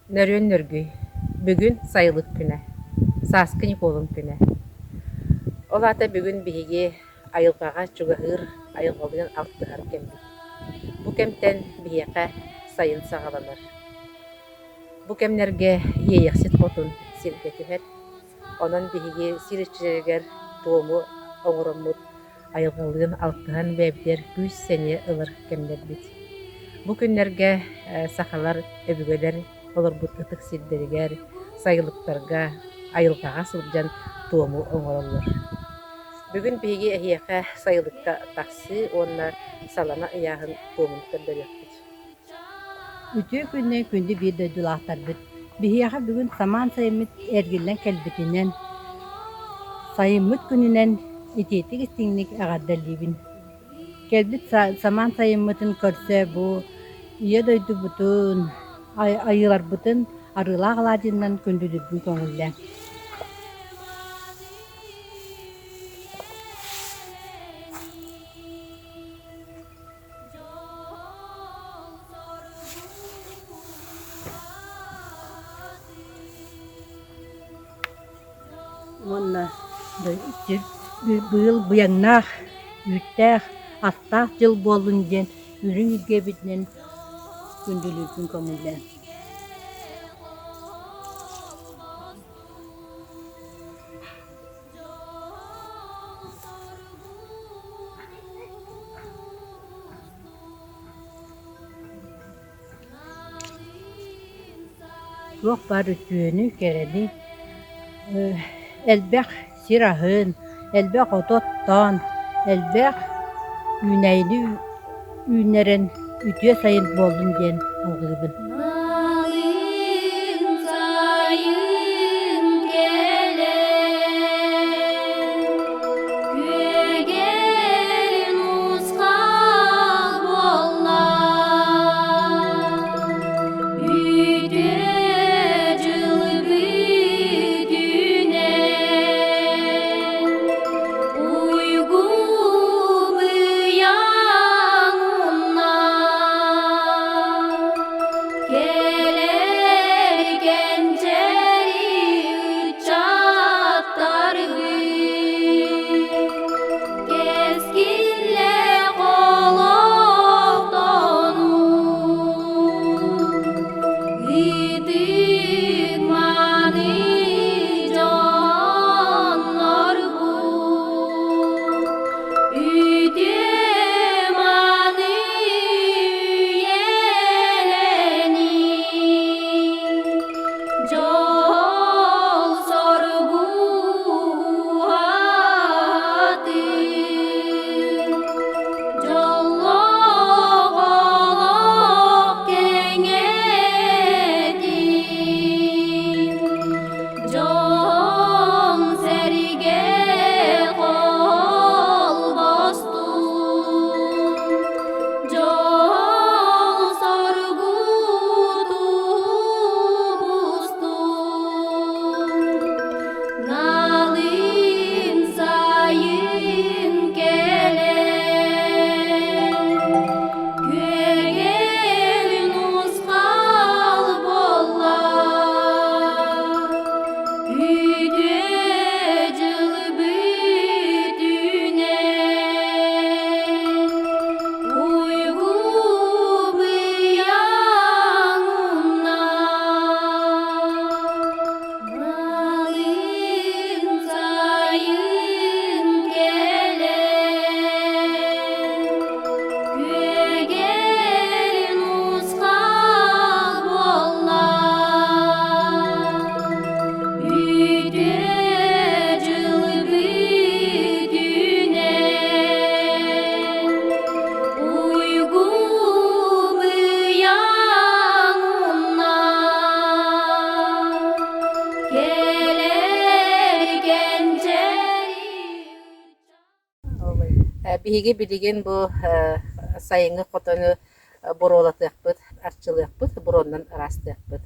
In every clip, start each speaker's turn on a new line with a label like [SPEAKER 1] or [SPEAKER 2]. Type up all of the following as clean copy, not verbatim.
[SPEAKER 1] Нөрүөн нөргүй, бүгүн сайылык күнэ, сааскы Ньукуолун күнэ. Ол аата бүгүн биһиги айылҕаҕа чугаһыыр, айылҕалыын алтыһар кэммит. Бу кэмтэн биһиэхэ сайын саҕаланар. Бу кэмнэргэ Иэйэхсит хотун сиргэ түһэр. Онон биһиги сир иччилэригэр туому оҥороммут айылҕалыын алтыһан бэйэбитигэр күүс-сэниэ ылар кэмнэрбит. Бу күннэргэ сахалар өбүгэлэр олорбут ытык сирдэригэр, сайылыктарга, айылҕаҕа сылдьан туому оҥороллор. Бүгүн биһиги эһиэхэ сайылыкка тахсыы уонна салама ыйааһын туомун көрдөрүөхпүт.
[SPEAKER 2] Үтүө күннэн күндү биир дойдулаахтарбыт! Биһиэхэ бүгүн самаан сайыммыт эргиллэн кэлбитинэн, сайыммыт күнүнэн итиитик истиҥник эҕэрдэлиибин. Кэлбит самаан сайыммытын көрсө бу Ийэ дойдубутун, айыыларбытын арыылаах алаадьыннан күндүлүүрбүн көҥүллээҥ. Уонна быйыл быйаҥнаах, үүттээх, астаах дьыл буоллун диэн үрүҥ илгэбитинэн күндүлүүрбүн көҥүллээн. Туох баар үтүөнү, кэрэни, элбэх сир аһын, элбэх оту оттоон, элбэх үүнээйини үүннэрэн үтүө сайын буоллун диэн алҕыыбын.
[SPEAKER 3] Налыын сайын кэлэн, күөгэл мусхал буолла, үтүө дьыл бүтүнэн, уйгу быйаҥ умна. Кэлэр кэнчээри ыччаттаргын, кэскиллээх олохтонуу, ытык-мааны дьоннорбут, үтүө-мааны үйэлэнии, дьол-соргу уһатын, дьоллоох олох кэҥэтин, дьон-сэргэ холбостун, дьол-соргу тубустун, налыын сайын кэлэн, күөгэл нусхал буолла, үтүө дьыл бүтүнэн, уйгу быйаҥ умна. Налыын сайын кэлэн, күөгэл нусхал буолла, үтүө дьыл бүтүнэн, уйгу быйаҥ умна. Кэлэр кэнчээри
[SPEAKER 1] Биһиги билигин бу сайыҥҥы хотону буруолатыахпыт, арчылыахпыт, буруоннан ыраастыахпыт.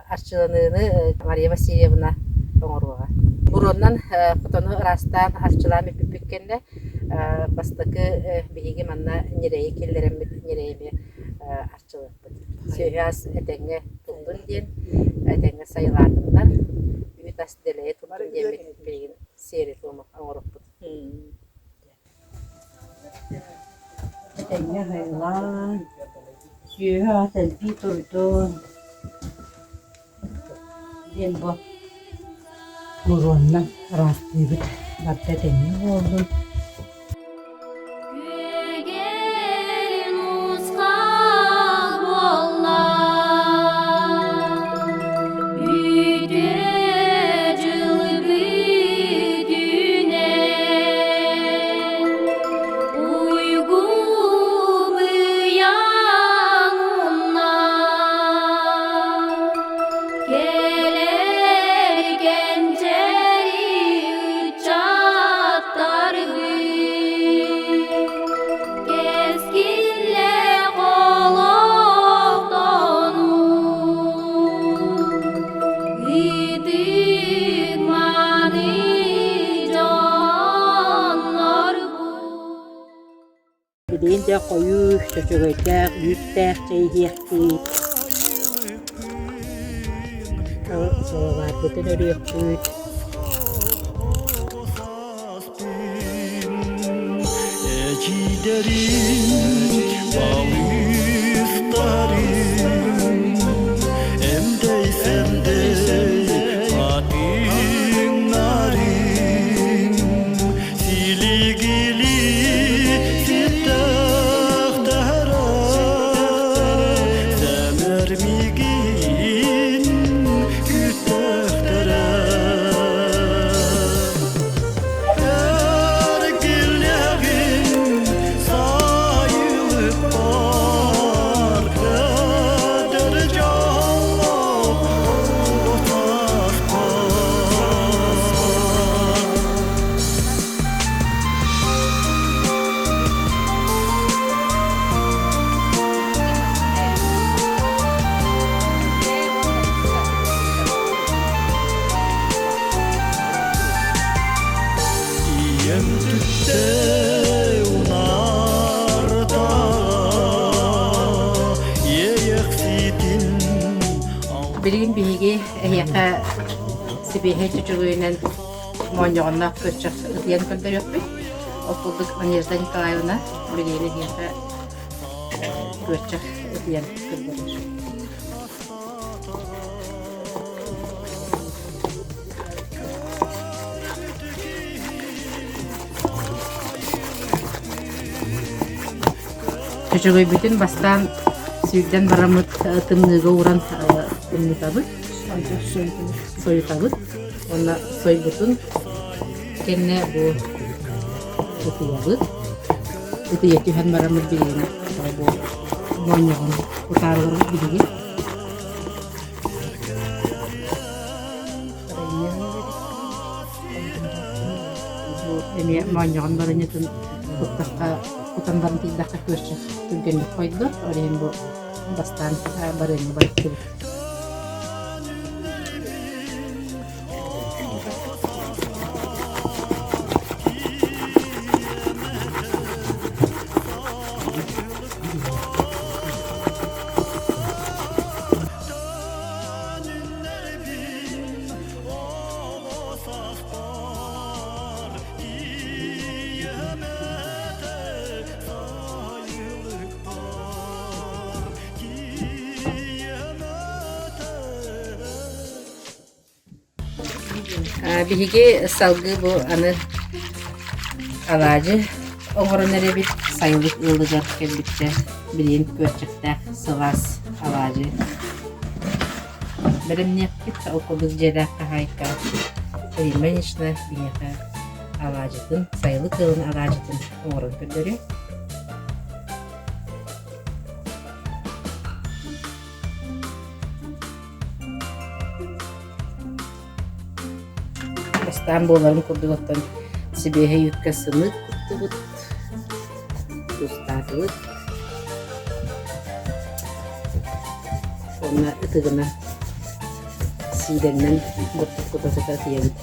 [SPEAKER 1] Арчыланыыны Мария Васильевна оҥоруоҕа. Буруоннан хотону ыраастаан, арчылаан бүппүппүт кэннэ бастакы биһиги манна ньирэйи киллэрэммит ньирэйи арчылыахпыт. Сүөһү ас этэҥҥэ. турдун диэн, этэҥҥэ сайылаатыннар, үүт ас дэлэйэ турдун диэммит билигин сиэри-туому оҥоруохпут.
[SPEAKER 2] Этэҥҥэ сайылаан, сүөһү-ас элбии турдун диэн бу буруоннан ыраастыыбыт, барыта этэҥҥэ буоллун.
[SPEAKER 3] Күөгэрин ускал буолла, Үтүө дьыл бүтүнэн, Уйгу быйаҥ умна, Кэлэр кэнчээри ыччаттарбыт, Кэскиллээх олохтонуу, Ытык мааны дьоннорбут.
[SPEAKER 2] Билигин дьэ хойуу, чөчөгөйдөөх, үүттээх чэй иһиэхпит. Салабаарбытын өрүөхпүт.
[SPEAKER 4] Эчийдэрин, балыстарын, эмдэй-сэмдэй хатыҥнарын, силигили ситтэхтэрэ, сэмэр мигин күттэхтэрэ. Эргиллэҕин сайылык бар, эдэр дьоллоох отаспар. Ийэм түптэ унаарта иэйэхситин
[SPEAKER 1] Билигин биһиги эһиэхэ сибиэһэй чөчөгөйүнэн моонньоҕонноох күөрчэх ытыйан көрдөрүөхпүт. Ол курдук Надежда Николаевна билигин эһиэхэ күөрчэх ытыйан көрдөрөр. Чөчөгөйбүтүн бастаан сүүрдэн бараммыт тымныыга ууран тымнытабыт, сойутабыт. Уонна сойбутун кэннэ бу ытыйабыт. Ытыйа түһэн бараммыт билигин бу моонньоҕун утаарыларбыт билигин. Бу эмиэ моонньоҕон барынньытын куттахха кутан баран тиийдэххэ күөрчэх түргэнник хойдор. Ол иһин бу бастаан барыанньа барыттыбыт. Биһиги салгыы бу аны алаадьы оҥорон эрэбит сайылык ыалыгар кэлбиччэ билигин күөрчэхтээх сылаас алаадьы бэлэмниэхпит. Ол курдук дьиэлээх хаһаайка Римма Ильинична биһиэхэ алаадьытын, сайылык ыалын алаадьытын оҥорон көрдөрүө. Бастаан буоларын курдук оттон сибиэһэй үүккэ сымыыт куттубут, туустаатыбыт. Уонна ытыгына сиидэннэн бурдук кута-кута ытыйабыт.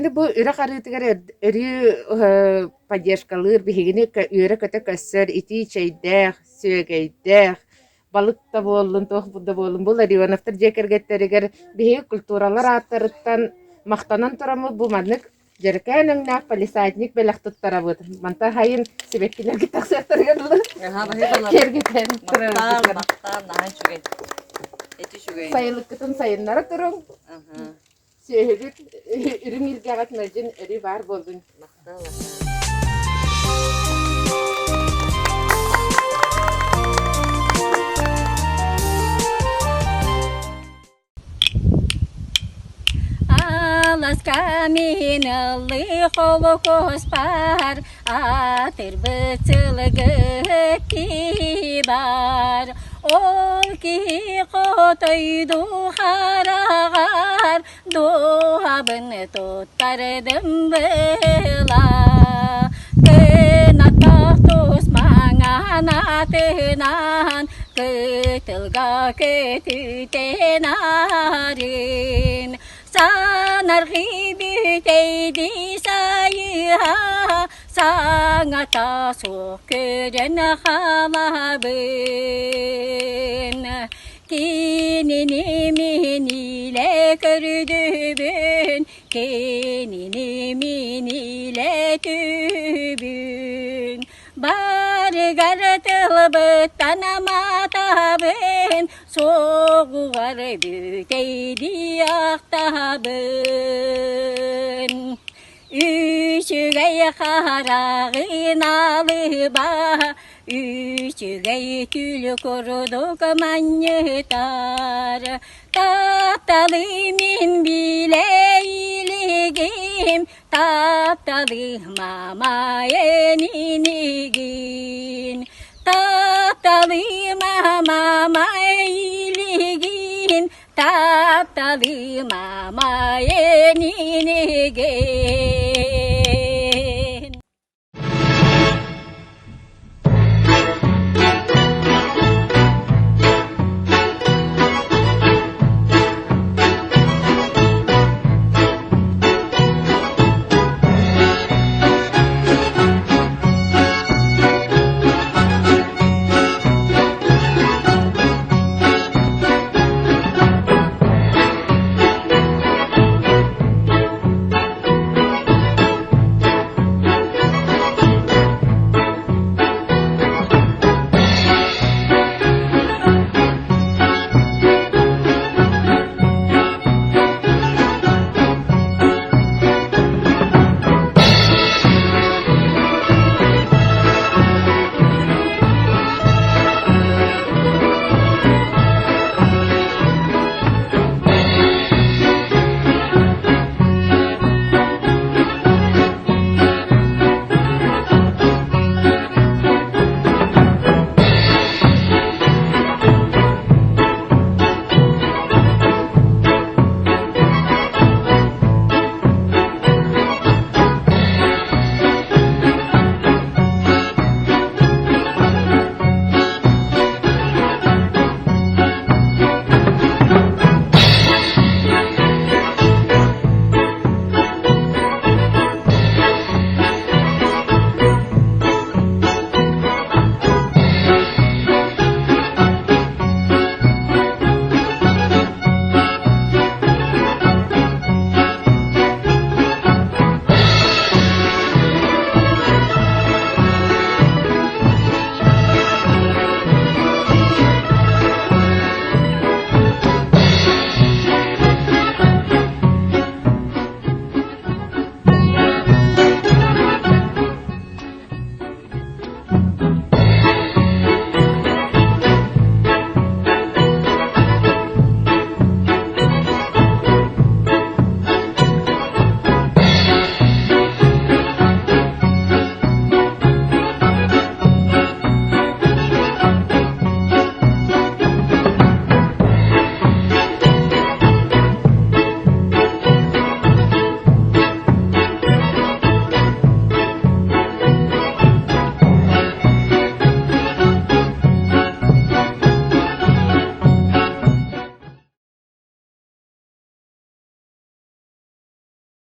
[SPEAKER 5] Биһигини бу үрэх арыытыгар өрүү поддержкалыыр, биһигини үөрэ-көтө көрсөр итии чэйдээх, сүөгэйдээх, балык да буоллун, туох да буоллун, бу Ларионовтар дьиэ кэргэттэригэр биһиги культуралар ааттарыттан махтанан тураммыт бу маннык дьэрэкээн өҥнөөх палисадник бэлэх туттарабыт. Мантан хайын сибэккилэргэ тахсыахтарыгар дылы киэргэтэн
[SPEAKER 6] Махтаал, махтаал, наһаа үчүгэй. Эти үчүгэй.
[SPEAKER 5] Сайылыккытын сайыннара туруҥ. Сүөһүгүт үрүҥ илгэҕит мэлдьин өрүү баар буоллун.
[SPEAKER 6] Махтал.
[SPEAKER 3] Аласка мин ыллыы холкуоспар аатырбыт сылгы киһи бар. Ол киһи хотойдуу хараҕар дууһабын туттардым была. Кынаттаах тус маҥан атынан кытылга көтүтэн арын санаргыы бүтэйди сайыһа саҥата суох көрөн хаалабын кинини минилэ көрдүбүн кинини минилэ түбүн Барыгар тылбыттан аматабын, суоҕугар бүтэйдии ахтабын. Үчүгэй хараҕын алыба, үчүгэй күл курдук манньытар. Тапталы мин билэ илигим, Тапталы мама энинигин, тапталы мама илигин, тапталы мама энинигин.